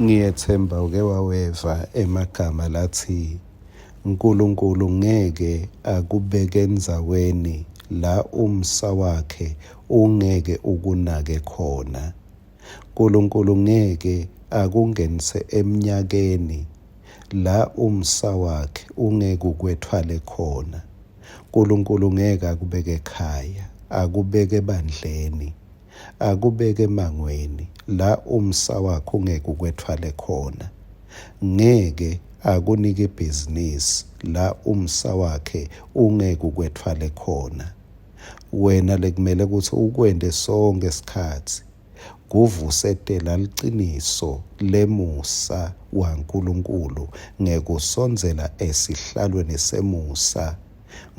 Ngiyetsemba uke waweva emagama latsi Nkulunkulu ngeke akubeke endzaweni la umsa wakhe ungeke ukunake khona. Nkulunkulu ngeke akungenise emnyakeni la umsa wakhe ungeke ukwethwale khona. Nkulunkulu ngeke akubeke ekhaya, akubeke ebandleni. Akubeke emangweni la umsa wakhe ungeke ukwethwale khona. Ngeke akunike ibhizinisi la umsa wakhe ungeke ukwethwale khona. Wena lekumele kutsi ukwente sonkhe sikhatsi kuvusetela liciniso lemusa waNkulunkulu ngekusondzela esihlalweni semusa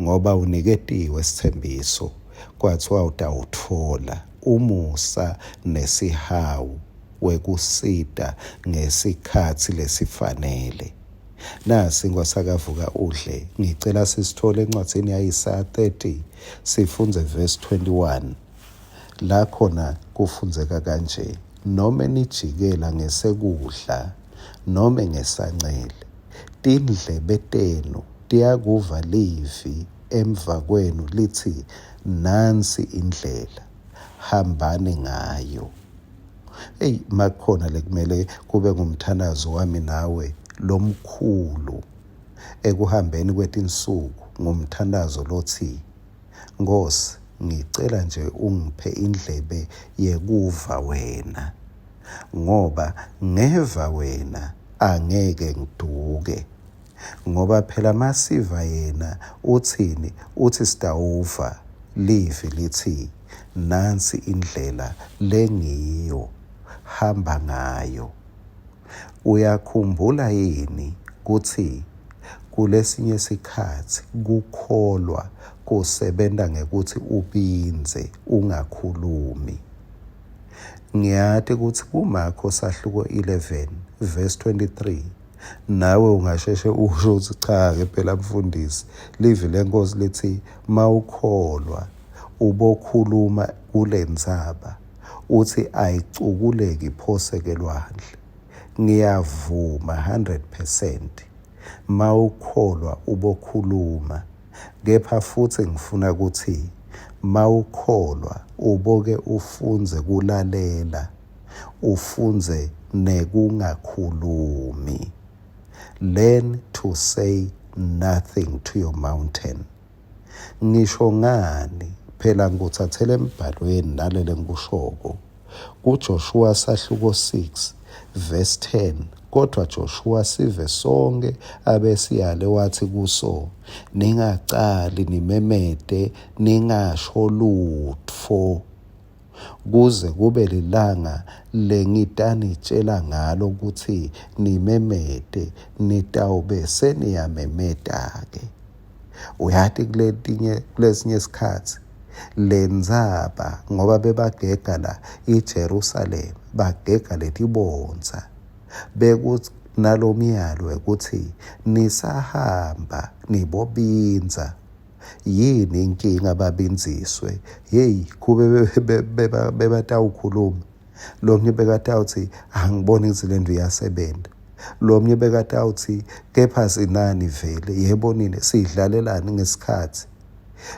ngoba uniketiwe sitsembiso kwathiwa utawutfola umusa nesihawu wekusita ngesikhatsi lesifanele. Nasi sinkwa sakavuka udle. Ngicela sisithole encwadzini yaIsaya 30 sifundze verse 21. La khona kufundzeka kanje: Nome nijikela ngesekudla nome ngesancele, tindlebe tenu tiyakuva livi emva kwenu litsi, Nansi indlela, hambani ngayo. Eyi, makukhona lekumele kube ngumthandazo wami nawe lomkhulu ekuhambeni kwetinsuku, ngumthandazo lotsi, Nkhosi, ngicela nje ungiphe indlebe yekuva wena, ngoba ngeva wena angeke ngiduke. Ngoba phela masiva yena utsini utsi sitawuva livi litsi nansi indlela lengiyo hamba ngayo. Uyakhumbula yini kutsi kulesinye sikhatsi kukholwa kusebenta ngekutsi ubindze ungakhulumi? Ngiyati kutsi kuMakho sahluko 11 verse 23 nawe ungasheshe usho ukuthi cha-ke phela mfundisi livi lenkosi lithi mawukholwa ubokhuluma kule ndzaba uthi ayicukuleki iphoseke lwandle ngiyavuma 100% mawukholwa ubokhuluma kepha futhi ngifuna ukuthi mawukholwa uboke ufundze kulalela ufundze nekungakhulumi. Learn to say nothing to your mountain. Ngisho ngani phela ngikuthathele embhalweni nalele ngikushoko. KuJoshuwa sahluko 6 verse 10 kodwa Joshua sive sonke abesiyale wathi kuso ningacali nimemete ningasho lutfo kuze kube lilanga lengitanitjela ngalo kutsi nimemete, nitawube seniyamemeta-ke. Uyati kuletinye kulesinye sikhatsi lentsaba ngoba bebagega la iJerusalema bagega letibondza bekuthi nalomyalo wekuthi nisahamba nibobindza Yini inkinga babindziswe? Hey, kube bebatawukhuluma. Lomnye bekatawutsi angiboni kutsi le nto iyasebenta. Lomnye bekatawutsi kepha sinani vele, yebo nine sidlalelani ngesikhatsi.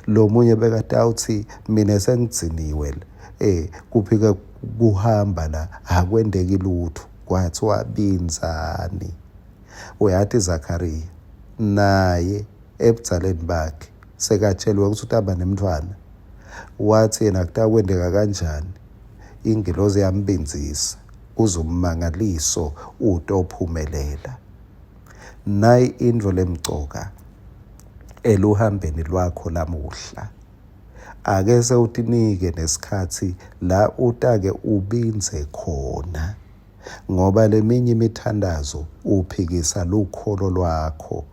Lomunye bekatawutsi mina sengidziniwe eh kuphike kuhamba la akwendeki lutho kwathiwa bindzani. Uyati Zakhariya naye ebudzaleni bakhe sekatsheliwe ukuthi utaba nemntfwana wathi yena kutakwenteka kanjani ingilozi yambindzisa kuze ummangaliso utophumelela nayi intfo lemcoka eluhambeni lwakho lamuhla ake sewutinike nesikhatsi la utake ubindze khona Ngoba leminye imithandazo uphikisa lukholo lwakho.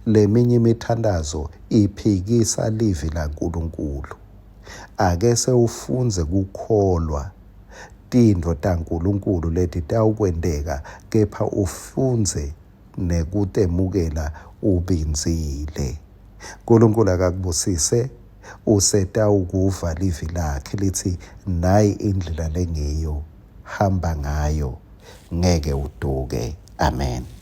Leminye imithandazo iphikisa livi laNkulunkulu. Ake sewufundze kukholwa tintfo taNkulunkulu letitawukwenteka kepha ufundze nekutemukela ubindzile. Nkulunkulu akakubusise usetawukuva livi lakhe litsi nayi indlela lengiyo. hamba ngayo. Ngeke uduke. Amen.